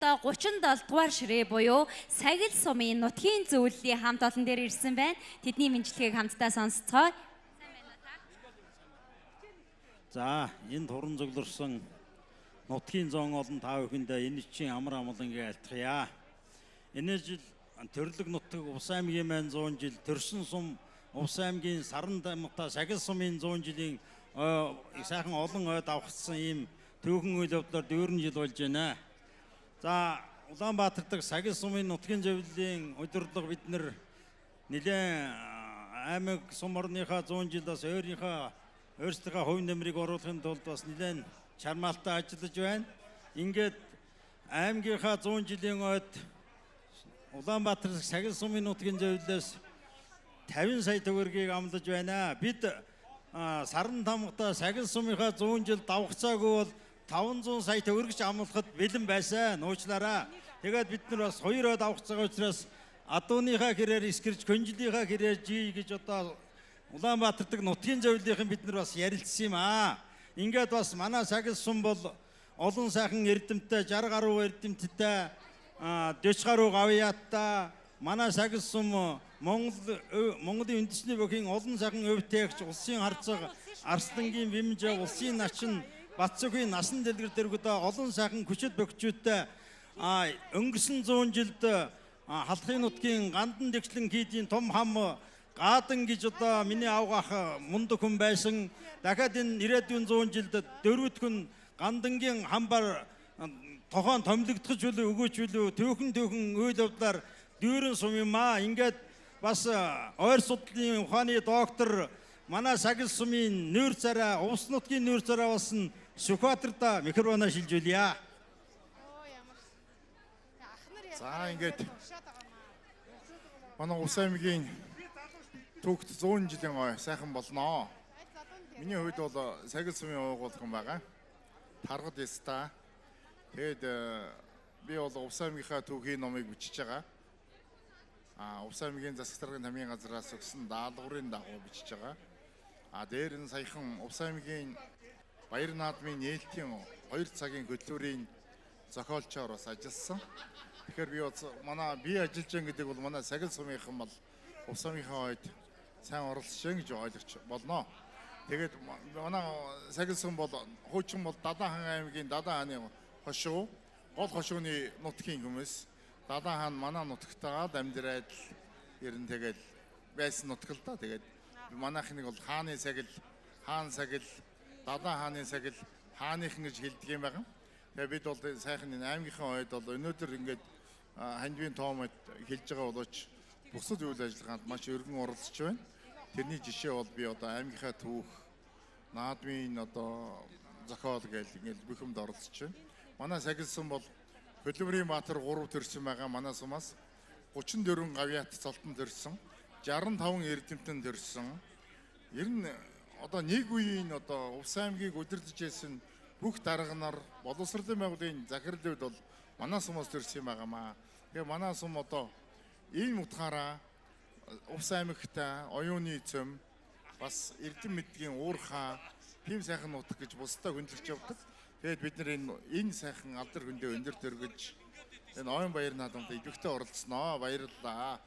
Одоо 37 дугаар ширээ буюу Сагил сумын нутгийн зөвлөлийн хамт олон дээр ирсэн байна. Тэдний мэндчилгээг хамтдаа сонсцгоё. За, энд хуран цугларсан нутгийн зоон олон та бүхэндээ энэ чинь амар амгалангийг айлтгая. Энэ жил төрлөг нутаг Увс аймгийн маань 100 жил, төрсөн сум Увс аймгийн саран дамгата Сагил сумын 100 жилийн сайхан олон ой давхцсан ийм түүхэн үйл явдлаар дүүрэн жил болж байна. За, Улаанбаатар дахь Сагил сумын нутгийн зөвлөлийн удирдлага бид нэр нэлээд аймаг сум орныхаа 100 жил бас өөрийнхөө өөрсдийнхөө хувь нэмрийг оруулахын тулд бас нэлээд чармаалтай ажиллаж байна. Ингээд аймгийнхаа 100 жилийн ойд Улаанбаатар Сагил сумын нутгийн зөвлөлөөс 50 сая төгрөгийг амлаж байна. Бид саран тамгата Сагил сумынхаа 100 жил давхцаагүй бол 500 сая төгрөгч амлахад бэлэн байсан. Нууцлаараа. Тэгээд бид нар бас хоёр ой давхцаагаа учраас адууныхаа хэрээр эскэрч, көнжлийнхаа хэрээр жий гэж одоо Улаанбаатар дахь нутгийн зөвлөлийнхэн бид нар бас ярилцсан юм аа. Ингээд бас манай Сагил сум бол олон сайхан эрдэмтдээ, 60 гаруй эрдэмтдээ, 40 гаруй гавьяаттай манай Сагил сум Монгол Монголын үндэсний бүхийн олон сайхан өвтээгч, улсын харцаг, Арслангийн Вимжээ, улсын начин, Батцөхийн насан дэлгэр дэргүүдээ олон сайхан хүчит бөхчүүдтэй өнгөрсөн 100 жилд халахын нутгийн гандан дэгчлэн хийдийн том хам Гаадан гэж одоо миний авгаах мундаг хүн байсан. Дахиад энэ ирээдүйн 100 жилд дөрөвд хүн гандангийн хамбар тохоон томилогдох үлээ өгөөч үлээ түүхэн түүхэн үйл явдлаар дүүрэн сум юм аа. Ингээд бас ойр судлалын ухааны доктор манай Сагил сумын нүүр царай, увс нутгийн нүүр царай болсон Сүхбаатарда микрофоноо шилжүүлье. За, ингээд манай Увс аймгийн түүхт 100 жилийн ой сайхан болноо. Миний хувьд бол Сагил сумын уугуул хүн байгаа. Таргад Эста. Тэгээд би бол Увс аймгийнхаа түүхийн номыг бичиж байгаа. Увс аймгийн засаг даргын тамийн газраас өгсөн даалгаврын дагуу бичиж байгаа. Дээр нь саяхан Увс аймгийн Баяр наадмын нээлтийн 2 цагийн хөтөлбөрийн зохиолчоор бас ажилласан. Тэгэхээр би бол манай би ажиллаж байгаа гэдэг бол манай Сагил сумынхан бол Увс аймгийнхаа ойд сайн оролцож байна гэж ойлгож болно. Тэгээд манай Сагил сум бол хуучин бол Дадан хаан аймгийн Дадан хааны хошуу, гол хошууны нутгийн хүмүүс. Дадан хаан манай нутагтайгаа л амьдраад л ер нь тэгэл байсан нутаг л да. Тэгээд манайхныг бол хааны сагил, хаан сагил, Дадан хааны сагил, хааныхан гэж хэлдэг юм байна. Тэгээд бид бол сайхан энэ аймгийнхаа ойд бол өнөөдөр ингээд хандвийн тоомод хэлж байгаа боловч бусад үйл ажиллагаанд маш өргөн оролцож байна. Тэрний жишээ бол би одоо аймгийнхаа түүх, наадмын одоо зохиол гээл ингээд бүх юмд оролцож байна. Манай Сагил сум бол Хөдөлмөрийн Баатар 3 төрсэн байгаа манай сумаас 34 гавьяат цолтон төрсэн, 65 эрдэмтэн төрсэн. Ер нь одоо нэг үеийн одоо Увс аймгийг удирдах байсан бүх дарга нар боловсролын байгууллагын захирлууд бол манай сумаас төрсэн юм байгаамаа. Тэгээ манай сум одоо ийм утгаараа Увс аймагта оюуны цөм бас эрдэм мэдгийн уурхаа тийм сайхан нутаг гэж бусдаа хүндлэж явдаг. Тэгээд бид нар энэ сайхан алдар хүндээ өндөр дөргөж энэ оюун баяр наадамд идэвхтэй оролцсноо. Баярлалаа.